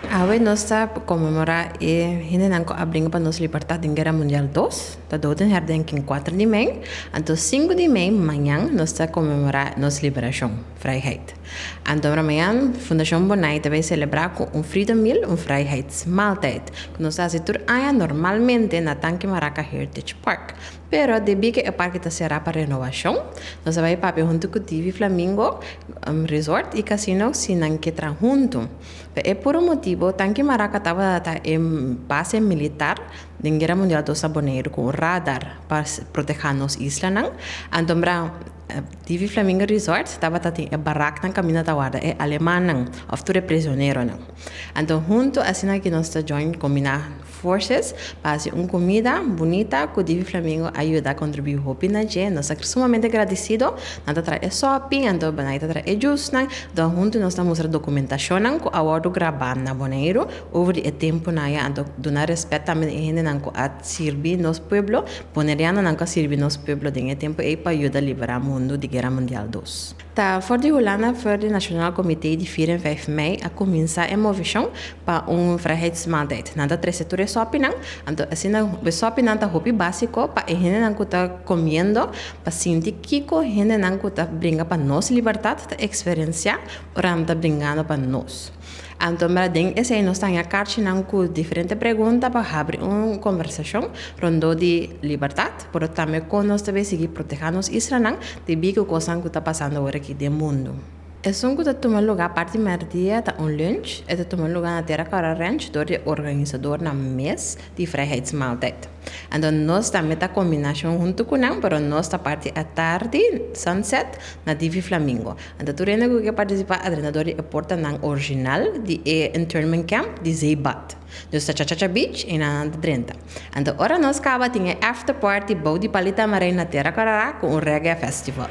Awe nos ta konmemorá e hendenan ku a bringa pa nos libertat den Guera Mundial Dos, ta Dodenherdenking 4 di mei. Anto 5 di mei, mañan, nos ta konmemorá nos liberashon, vrijheid. Anto mañan Fundashon Bonaire ta bai selebrá ku un Freedom Meal, un vrijheidsmaaltijd, ku nos ta hasi tur aña normalmente na Tanki Maraca Heritage Park. Pero debí ku e parke ta será pa renovashon, nos a bai papia huntu ku Divi Flamingo Resort i Casino si nan ke traha huntu. Pa e puro motibu, Tanki Maraca tabata e base militar den Guera Mundial Dos na Boneiru ku un radar pa protehá nos islanan. Anto Divi Flamingo Resort tabata tin e baraknan kaminda ta warda e alemannan òf tur e prisioneronan. Anto huntu asina ki nos ta join kombiná forces pa hasi un kumida bunita ku Divi Flamingo a yuda kontribuí hopi na dje. Nos ta sumamente gradisido. Nan ta traha e sòpi, anto Bonai ta traha e jusnan. Anto huntu nos ta mustra dokumentashonnan ku a wòrdu grabá na Boneiru over di e tempunan ya. Anto duna rèspèt tambe na e hendenan ku a sirbi nos pueblo, bonerianonan ku a sirbi nos pueblo den e tempu ei pa yuda liberá mundu di Guera Mundial Dos. Ta for di Hulanda for di Nationaal Comité di 4 en 5 mei a kuminsá e movishon pa un vrijheidsmaaltijd. Nan ta trese tur e sòpinan, anto asina e sòpinan ta hopi básiko pa e hendenan ku ta komiendo pa sinti kiko hendenan ku ta bringa pa nos libertat ta eksperensiá ora nan ta bringando pa nos. Anto mira den esei nos ta haña karchinan ku diferente pregunta pa habri un kombersashon rondó di libertat, pero tambe kon nos ta bay sigui protehá nos islanan debí ku kosnan ku ta pasando awor aki den mundu. Esun ku ta tuma lugá parti mèrdia ta un lunch, e ta tuma lugá na Tera Kòrá Ranch dor di e organisadornan mes di Vrijheidsmaaltijd. Anto nos tambe ta kombinashon huntu ku nan, pero nos ta parti atardi, sunset, na Divi Flamingo. Anto tur hende ku ke partisipá a drenta dor di e portanan original di e internment camp di Zeebad. Dus ta Chachacha Beach i nan ta drenta. Anto ora nos kaba tin e after party bou di Palita Marijn na Tera Kòrá ku un reggae festival.